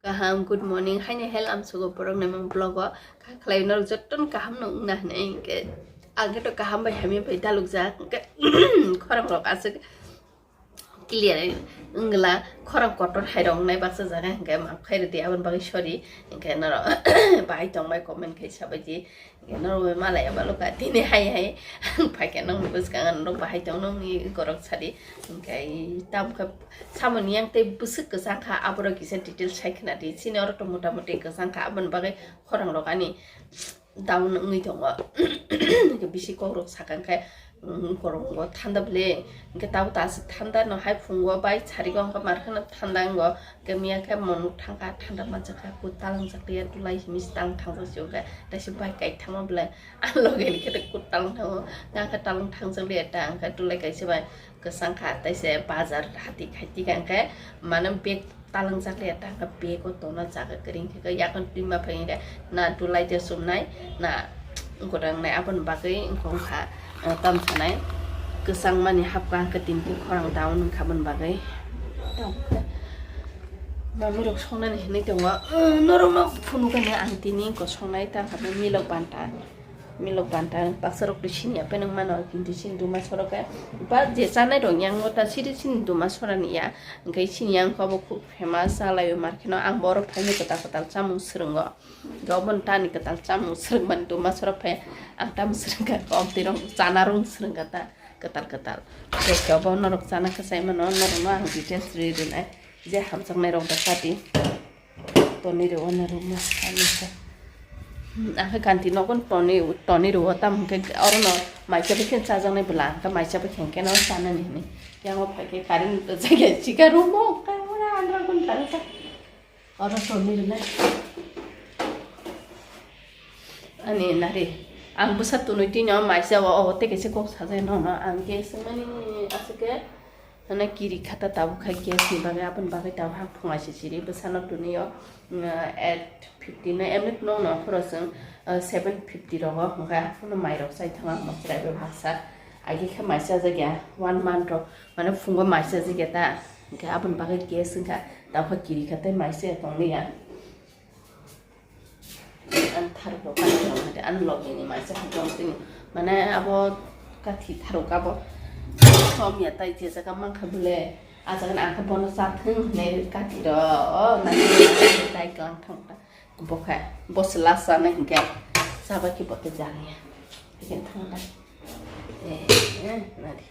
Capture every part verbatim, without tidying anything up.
Kaham, good morning. Haino hel amsugo borok naimang vlog o. Kha khlai norok jotono kaham no wngna hinwi hinkhe. Ang khe to kaham bai hamya bai dalukjak. Hinkhe khorang rok aswk clear wngla, khorang kotor hai rok wngnai baksa jaga hinkhe maaf khai rwdi aboni bagwi sorry. Hinkhe norok bahai tongbai comment khai sabaidi. Norok bai malaya baluka tini hai hai ang phaikhe nokni bwskango norok bahai tong nokni gorok sadi. Hinkhe tamo khe samoni yang tei bwswk kwchang kha, aborok kisa detail sai khna di. Chini oro to mota moti kwchang kha, aboni bagwi khorang rok ani down wngwi tongo. Bisi kok rok sakang khe, um, korongo thanda bwle. Hinkhe tabuk ta aswk thanda no hai phungo bai sarigo wngkha mar kheno thanda wngo. Khe miya khe monuk thangkha, thanda manjakha, kut talangjak liya, tulai himi se talang thangjak se wngkha, taisa bai kaithama belai. Ang loge ni khe kut talang thango, nang khe talang thangjak liya ta, ang khe tulai kaisa bai kwchang kha, taisa bazar hati khai tika, ang khe mane bag talangjak liya ta, ang khe bag o tongna jaga kwrwi khe yakung twima phai khe na tulai de sumnai na. Godangnai aboni bagwi wngkha wngkha, eh, tamo sanai kwchangmani hapkha hwnkhe tini khe khorang down wngkha aboni bagwi. Mamirok songnani hinwi tongo, eh, norokno phunukani ang tini wngkha songnai tangkha milok banta, milok banta baksa rok to sini ya penang mano kintu chini duma soroke ba je chanai rok yang ta siri chini duma sorani ya, hwnkhe chini yang khe obo khub famous chalaio mar kheno ang borok phaino kwtal kwtal chamung swrwngo. Gabon tani kwtal chamung swrwngmani duma sorok phai ang tamo swrwngkha, komtirok chanarok swrwngkha ta kwtal kwtal. Tei obo norok chana kwchai mano, norokno ang details rwi rwnai. Je hamjaknai rok da kati toni rw, ono rw ma ani khe. Ang khe kanti nogo toni, toni rw, tamo hwnkhe orono maisa bai khe chajaknai bwla, ang khe maisa bai khe hwnkhe no chanani hwnwi. Yango phai khe current rwjak ya, chikha room o, khe oro andra gun kha. Oro toni rwnai. Ani nari. Ang bwsa tunui tino maisa o, o tei kaisa kok sajai nono. Ang gas wngmani aswk khe, nana kiri khata tabuk khai gas ni bagwi, aboni bagwi tabuk hak phunga se siri. Bwsano tunui o, mm, eight fifty no, emni no, no khoro chwng, uh, seven fifty rogo. Hwnkhe aphuru mai rok chai thangma, mosrai bai baksa. Agi khe mai chajak ya, one month rok, mane phungo mai chajak ya ta, hwnkhe aboni bagwi gas wngkha, tabukhe kiri kha tei mai chaya tongli ya. Ani tharuk rok kathi rok hwnkhe ani logi ni mai chakha tong tini, mane abo kathi tharuk abo som ya tai je jaga mankha bwle, a jaga ni ang khe bono chathwng hwnwi kathi rok, o nai tai klang thang ta. Bo khe, bo se last chanai hinkhe, chabai khe bo khe janiya. Hinkhe thangla. Eh, eh, nadi.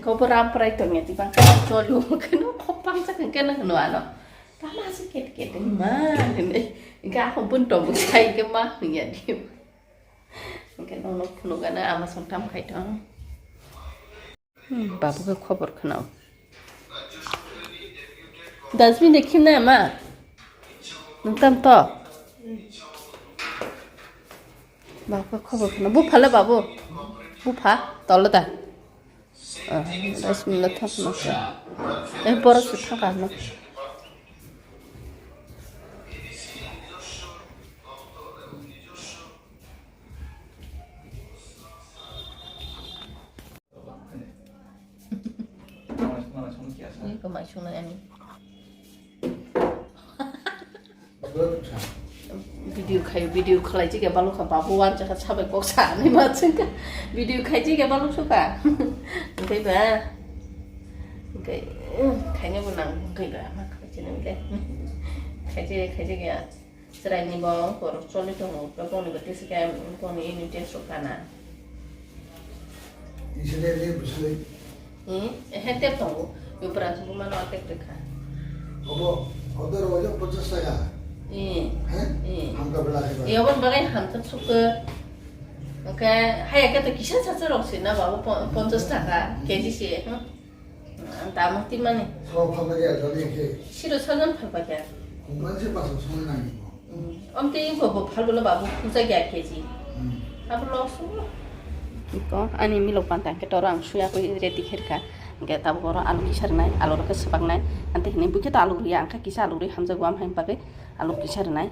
Gobo ram prai tongya, di bang cholu, khe no khopang sa khe no hwno ano. Tama se ket ket ma, hwnwi. Hinkhe ako bun tong sai khe ma hwnya di. Hinkhe no no phunukgana ama song tam khai tong. Hmm, babu khe khobor khwnao. Dustbin de khimnai ama? Nwng tam to? Babu khe khobor khwnao. Bupha le babu? Bupha? Tolo da? Ah, dustbin le thang khna khe. Eh, borok se thang kaham no. Ni ko mai sung nang ani. Video khai, video khlai jige balu kha babu wan jaka sabai kok sa ani ma chungka. Video khai jige balu suka. Engkai ba. Engkai, eh, khaina bo nang engkai ba. Ma khai chini le. Khai jige, khai jige. Chwraini bo borok choli tongo, bongni bo test khe bongni unit test rok kana. Isile le bwswk. Hmm, he tep tongo, bupra buma no tep tep kha. Obo, obo ro ojo ponchas taka. Eh. He? Eh. Hamka bela he ba. Eh, obon bagai hamka sukha. Oke, haya khe to kisa chacha rok se na babo pon-, ponchas taka, K G se. Hmm. Ang tamo timani. Sabo phalba khe jani khe. Siro sajan phalba khe. Kungman se paso song nang ni mo. Hmm. Om te ingko bo phalbolo babu puja kya K G. Hmm. Abo lo so. Iko ani milok panta khe toro ang suya koi ready kherka. Hingke tabok oro alu kisa rwnai, alu rok khe swbaknai. Ante hini bukhe to alu rwya, ang khe kisa alu rwi hamjakgo, am hai bagwi alu kisa rwnai.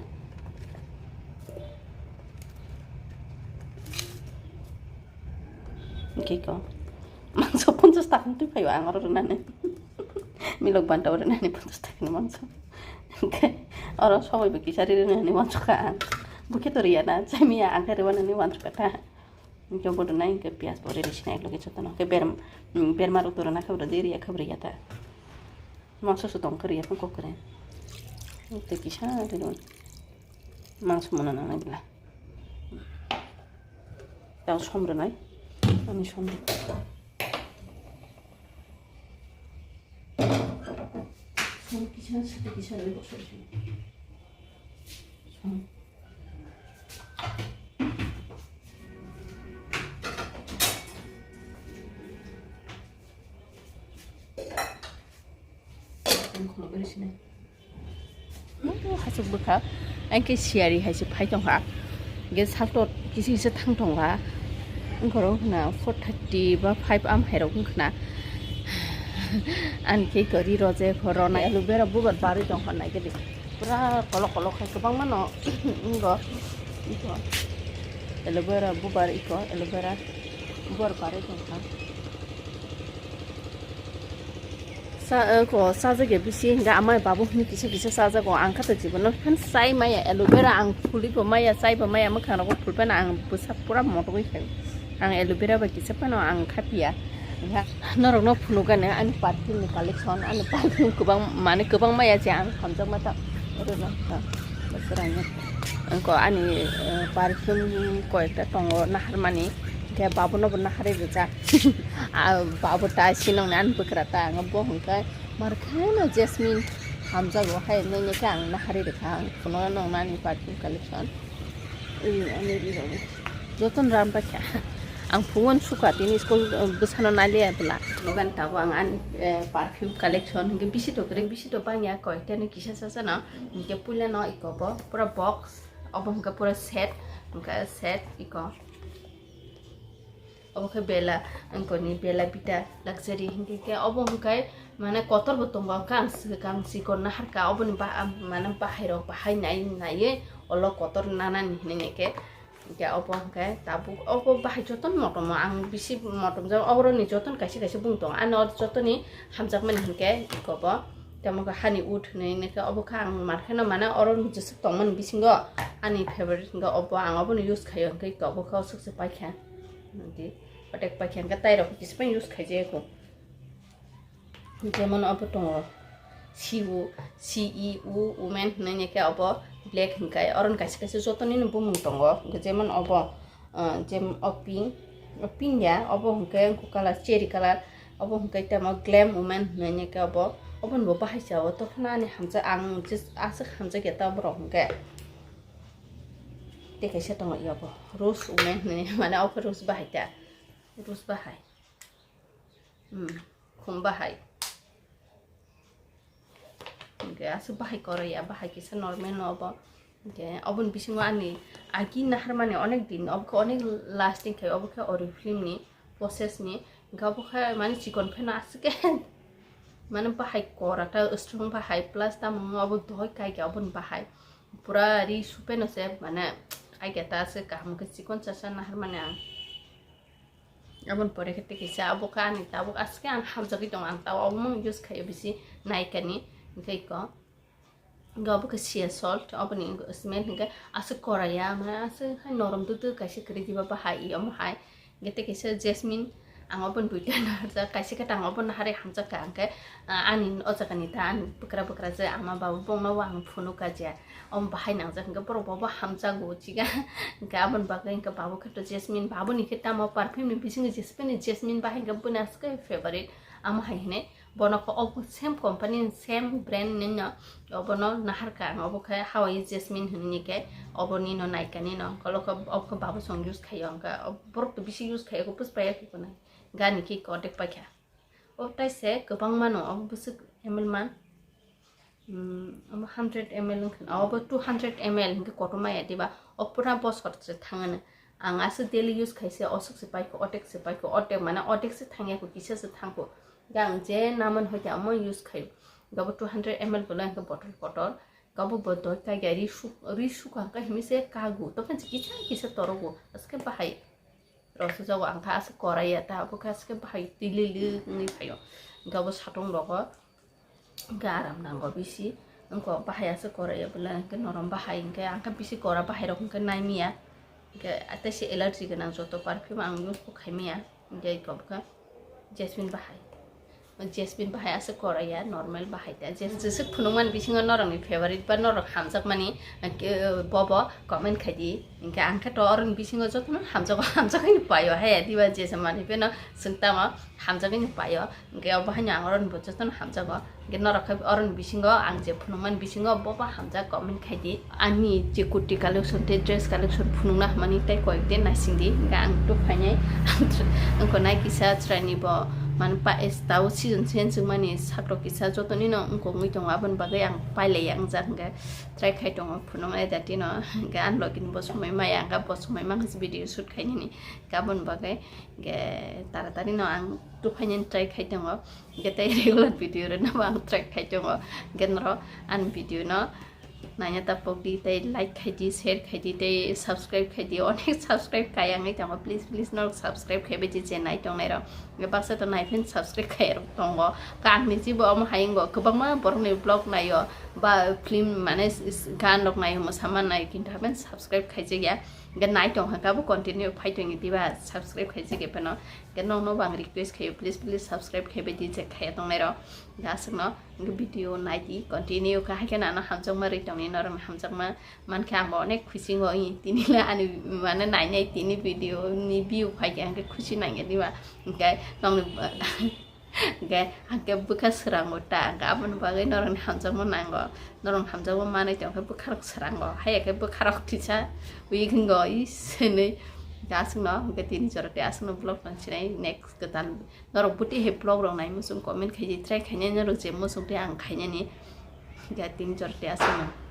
Hingke ko. Mangso ponchas taka twi phaio ang oro rwnani. Milok banta o rwnani ponchas taka ni mangso. Oro somoibo kisa ri rwna hinwi uansukha ang. Bokhe to riya na, chamiya ang khe rwna hinwi uansukha ta. Hwnkhe bodo nai hwnkhe piyaj bo riri sinai ekloge jotono. Hwnkhe ber, berma rok to rwna khe bo rwdi, riya khe bo riya ta. Mangso se tong khe riya phano kok kwrwi. Tei kisa ri rwna. Mangso mano nangnai bwla. Tang som rwnai. Ani som rw. Som kisa, sati kisa rwi bosor sini. Som. Ang khulok rwi sinai. Hasuk bwkha, ang khe siyari hai se phai tongkha. Ge salto kisa kisa thang tongkha. Ang khoro wngkhna four thirty ba five am hai rok wngkhna. Ani khe gari roje khoro na aloe vera bubar barwi tongkha nai gede. Pura kolok kolok hai kwbangma no wngkha. Iko aloe vera bubar, iko aloe vera bubar barwi tongkha. Sa, eh, ko sajagya bisi hinga amai babu hini kisa kisa sajago, ang khato jibono phan sai maya, aloe vera ang phulwi bo maya, chai bo maya, mwkhang rogo phulphano ang bwsa pura motogwi khai. Ang aloe vera bai kisa phano ang khapiya. Hinga norokno phunukgani ani perfume ni collection, ani perfume kwbang mane kwbang maya je ang hamjakma ta. Oro no, ha, bwswrangno. Ang ko ani, eh, perfume koyekta tongo naharmani, khe babuno bo naharwi rijak. Ah, babu ta sinong nan bwkra ta, ang bo hwnkhe mar kheno Jasmine hamjago hai, nini khe ang naharwi rikha, ang phunukna nong nani perfume collection. Ui, ani rirok jotono ram paikha. Ang phungon sukha tini school, eh, bwsano naliya bwla. Phunukgani tabuk ang ani, eh, perfume collection hwnkhe bisi to kwrwi, bisi to bangya, koyekta no kisa sasano. Hwnkhe puila no iko bo pura box, obo hwnkhe pura set, hwnkhe set iko. Obo khe Bella, angkoni Bella Vita Luxury hinkhe khe obo hwnkhe mane kotor bo tongo, kang swkang chikon naharka oboni ba-, mane bahai rok bahai nai naiwi olo kotor nanani hinwi khe, khe obo hwnkhe tabuk obo bahai jotono motomo ang bisi motomjak, oboroni jotono kaisa kaisa bung tongo, ano jotoni hamjakmani hinkhe iko bo tamo khe hani wood hinwi khe obo khe ang mar kheno mane oro jwswk tongmani bisingo ani favorite hinkhe obo, ang obono use khaio hinkhe iko obo khe oswk se paikha. Di, patek paikha hwnkhe tai rok kisa phano use khaijaya kho. Jemon obo tongo, C U, C E U, women hinwi khe obo black hwnkhe, oro kaisa kaisa joto nini bumung tongo, jemon obo, ah, jem-, o pink, o pink ya, obo hwnkhe wngkha colour, cherry colour, obo hwnkhe tamo glam women hinwi khe obo, obo ni bo bahai se o, tokna ani hamjak ang je aswk hamjak ya ta borok hwnkhe. Tei kaisa tongo ya bo, rose women hinwi, mane obo rose bahai ta. Rose bahai. Hmm, khum bahai. Hwnkhe aswk bahai koroi ya, bahai kisa normal no obo. Hwnkhe oboni bisingo ani agi naharmani onek din, obo khe onek lasting khai, obo khe Oriflame ni, Possess ni. Hwnkhe obo khe mani chikon pheno aswk khe mane bahai kora ta strong bahai, plus tamo wngkha obo doi kaikha oboni bahai. Pura ri su pheno se mane kaikha ta aswk kaham khe chikon chasa naharmani ang. Aboni pore khe tei kisa abo khe ani tabuk aswk khe ang hamjagwi tongo, ang tabuk omo use khaio bisi Nykaa ni, hwnkhe iko. Hwnkhe abo khe sea salt, aboni smell hwnkhe aswk koraya, mane aswk hai norom duduk kaisa kwrwi diba bahai, omo hai. Hwnkhe tei kisa jasmine, ang oboni duita naharjak, kaisa khe tang obo naharwi hamjak kha, hwnkhe, ah, ani o jaga ni ta ani bwkra bwkra je ama babu bongno bo ang phunuk kha je. Omo bahai nangjak hwnkhe borok bo, bo hamjago chiga. Hwnkhe aboni bagwi hwnkhe babu khe to jasmine, babuni khe tamo perfume ni bisingo jasmine, jasmine bahai hwnkhe boni aswk khe favorite. Amo hai hwnwi bono khe obo same company ni, same brand ni no, obono naharkha ang, obo khe Hawaii jasmine hwnwi khe, oboni no Nykaa ni no, kolo khe obo khe babu song use khaio, hwnkhe borok to bisi use khaio, puspra ya khe gani khe kotek paikha. O tai se kwbangma no, obo bwswk M L man, mm, obo hundred M L wngkha na, obo two hundred M L hinkhe kotorma ya diba, o pura bosor se thangano. Ang aswk daily use khaise, oswk se paikho, otek se paikho, otek mane otek se thangya kho, kisa se thangkho. Ang je naman hoite amo use khaio. Gabo two hundred M L bolai hinkhe bottle kotor. Gabo bo doi kagya ri su-, ri sukha hinkhe himi se kagu. Tokhe kisa kisa torogo. Aske bahai. Rosijak o ang kha aswk korai ya ta, abo khe aswk bahai twilili wngwi phaio. Hwnkhe abo satung rogo garam nango bisi, Wngkha bahai aswk kora ya bwle, hwnkhe norom bahai, hwnkhe ang khe bisi kora bahai rok hwnkhe nai miya, hwnkhe tei se allergy gwnang joto perfume ang use bo khai miya, hwnkhe kok kha jasmine bahai. Jasmine bahai aswk kora ya, normal bahai ta. Jes-, jeswk phunukmani bisingo norokni favorite ba norok hamjakmani, hwnkhe bobo comment khai di. Hwnkhe ang khe to oroni bisingo jotono hamjago, hamjagwi paio, haya diba jesa manwi pheno chwng tamo hamjagwi paio. Hwnkhe obo haino ang oroni bo jotono hamjago. Hwnkhe norok khe oroni bisingo ang je phunukmani bisingo bobo hamjak comment khai di. Ani je kurti collection tei dress collection phunukna hwnmani tei koyek din naising di. Hwnkhe ang tuk phainai ang ko nai kisa chwraini bo man pa es tao season change wngmani sakrok kisa jotonino wngkok wngwi tongo, aboni bagwi ang pailai ang jak hwnkhe try khai tongo phunuknai datino. Hwnkhe ani logini bo somoi maya ang bo somoi mankha video shoot khainani, hwnkhe aboni bagwi hwnkhe taratari no ang tuphainani try khai tongo, hwnkhe tei regular video rwna bo ang try khai tongo. Hwnkhe norok ani video no naina ta pokdi tei like khai di, share khai di tei subscribe khai di. Onek subscribe kai ang tongo, please please norok subscribe khai bai di je nai tongnai rok. Hwnkhe baksa to nai phin subscribe khai rok tongo. Kangni jibo omo hayungo kwbangma borokni vlog naio ba film mane s-, s-, gan rok naio, mwsama naio, kintu haben subscribe khaijak ya. Hwnkhe nai tong kha bo continue phai tong diba subscribe khaijak ya phano. Hwnkhe nokno bo ang request khaio, please please subscribe khai bai di je khaiya tongnai rok. Hwnkhe aswkno hwnkhe video nai di continue kha, haikhe nano hamjakma rwi tongni, norokni hamjakma mankhe ang bo onek khusi wngo. Tini le ani mane nainai tini video ni view phaikhe hwnkhe khusi nangya diba, hwnkhe nokni hwnkhe hwnkhe bwkha swrango ta, hwnkhe aboni bagwi norokni hamjakma nango, norokni hamjakma manwi tongkhe bwkharok swrango, haiya khe bwkharok kisa weak wngo, is hinwi. Hwnkhe aswkno hwnkhe tini jora tei aswkno vlog tong sinai, next kwtal norok bwtwi hai vlog rok nai muchung comment khai di, try khainai norok je muchung tei ang khainani. Hwnkhe tini jora tei aswkno.